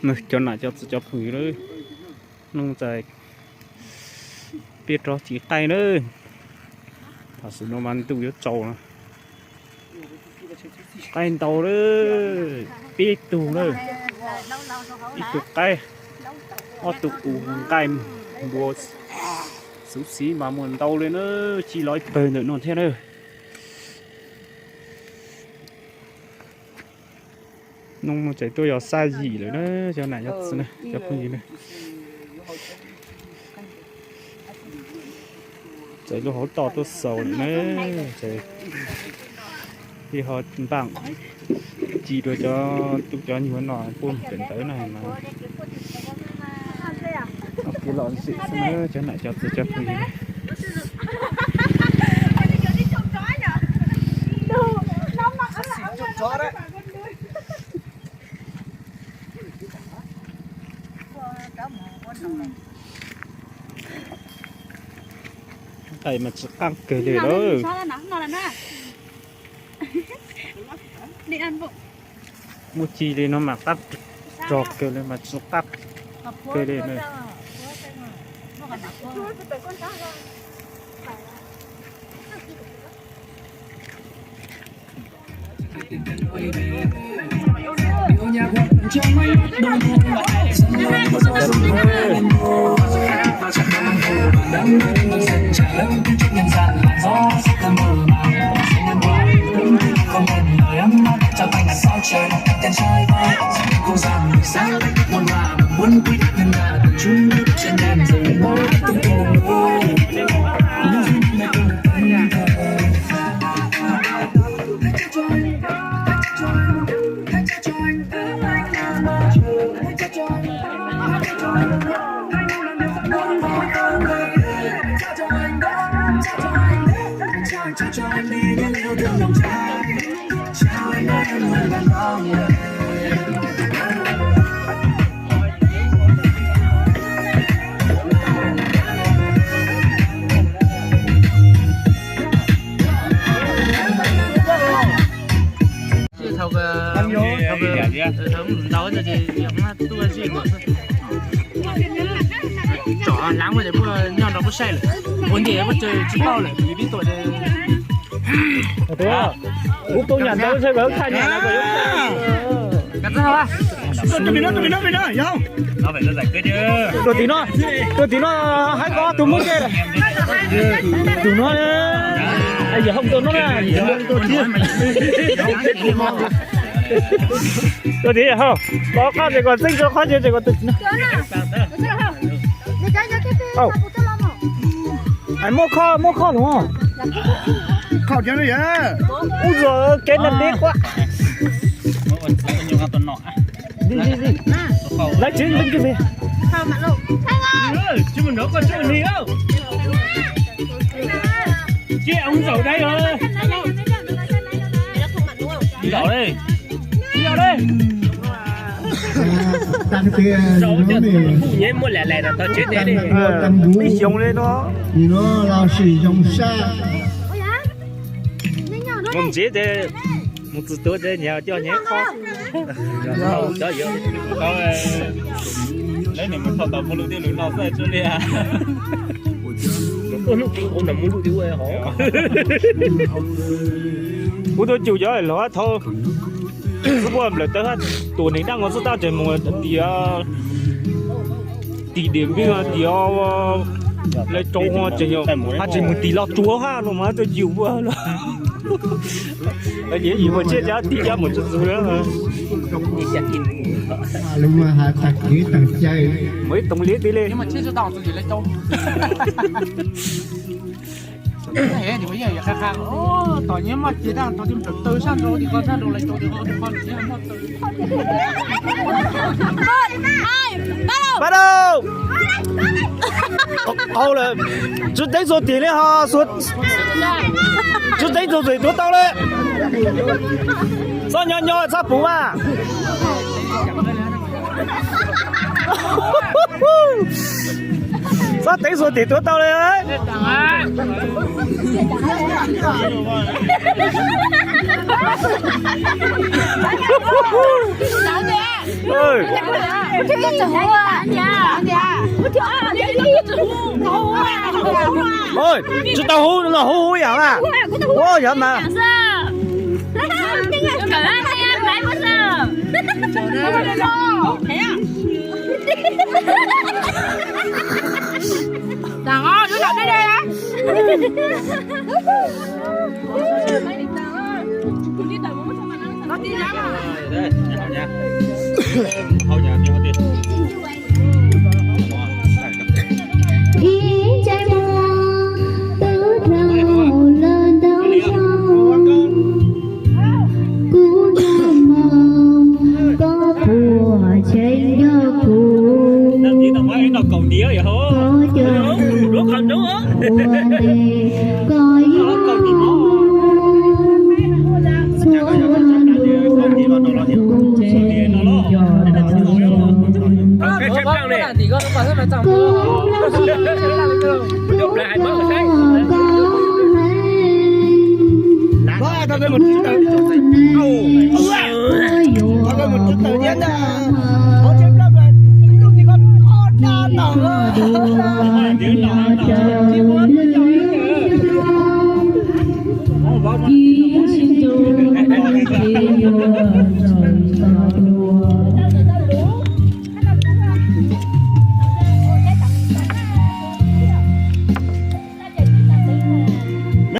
Cov nam cov txiv cov phooj ywg, hnub no peb rov ci qaij na. Tam sim no mas ntuj yuav tsaus no. Qaij ntau lawm, peb tug lawm. Ib tug qaib, ob tug us nqaij npua xwb xwb mas muaj ntau li na, ci los ib pawg ntawm no thiab na. Hnub no tseem tuaj yog xya yim lawm na, cov nam cov txiv na, cov phooj ywg na. Txawm lub hauv toj tuaj xaus lawm na, txawm li ho npaj ci rau cov tub cov nyuag no puag pem ntawd na mas. Kev lom zem xwb na, cov nam cov txiv cov phooj ywg. Qaij mas tsis qab kawg li lawm. Muaj ci li no mas qab rog kawg li mas tsis qab kawg li na. Thaum ntau ces yog tuaj zej tsom hlaav muaj ces muaj nyob nrog muab saib lawm, ua ntej muab tsis tau lawm vim peb tuaj. Kuv poob yam ntau seb lawv thaj nyam no. Tuaj tim no, tuaj tim no, tuaj tim no, haib koj tus muab ke. Tus no, yawm hau tus no na. Tuaj tim hau, koj qab ces kom txeeb rau qhov ces kom tus no. Muab kho, muab kho los. Kho cov no yog. Ub, kev neeg deb quaj. Lawv tsev leej twg li. Tsis mus nrog koj tsev ni. Cia ong zaum dai os. Zaum li. Zaum li, muaj lam lais rau tau tsev tes li. Ib xyoos li no. Mus ntxiv tes, mus txog tuav tes nyias coj nyias qhov. Lawv nim mus thauj tom muaj lub tij lub no xwb tsis li. Kuv tuaj cum cov los thauj xub puab nplawm tawb hab tus neeg dab nqua xub tab tes mus tim, tim Diam Npij tim Lai Châu tseem yog hab tseem mus tim Los Tsuas hab no mas tuaj cum puab los. Yim mus tsheb cab tib cab mus txug txug. Mus ib toom li tib li. Pab Dau, qau lawm, tsi teeb txug tim li ho, tsi teeb txug tim tuav tau li. Txhob nyob nyob txhob puv mas. Txhob teeb txug tim tuav tau li. Ôi, tsis tau hu no, hu hu yam na. Ua yam mas. Ib ntsais muag twb dhau lawm ntau zaus, kuv nag hmo koj puas tseem nco kuv, koj cov ua ntej koj yuav txhua lub kuv tseem nco tau. Kuv los sis koj hais.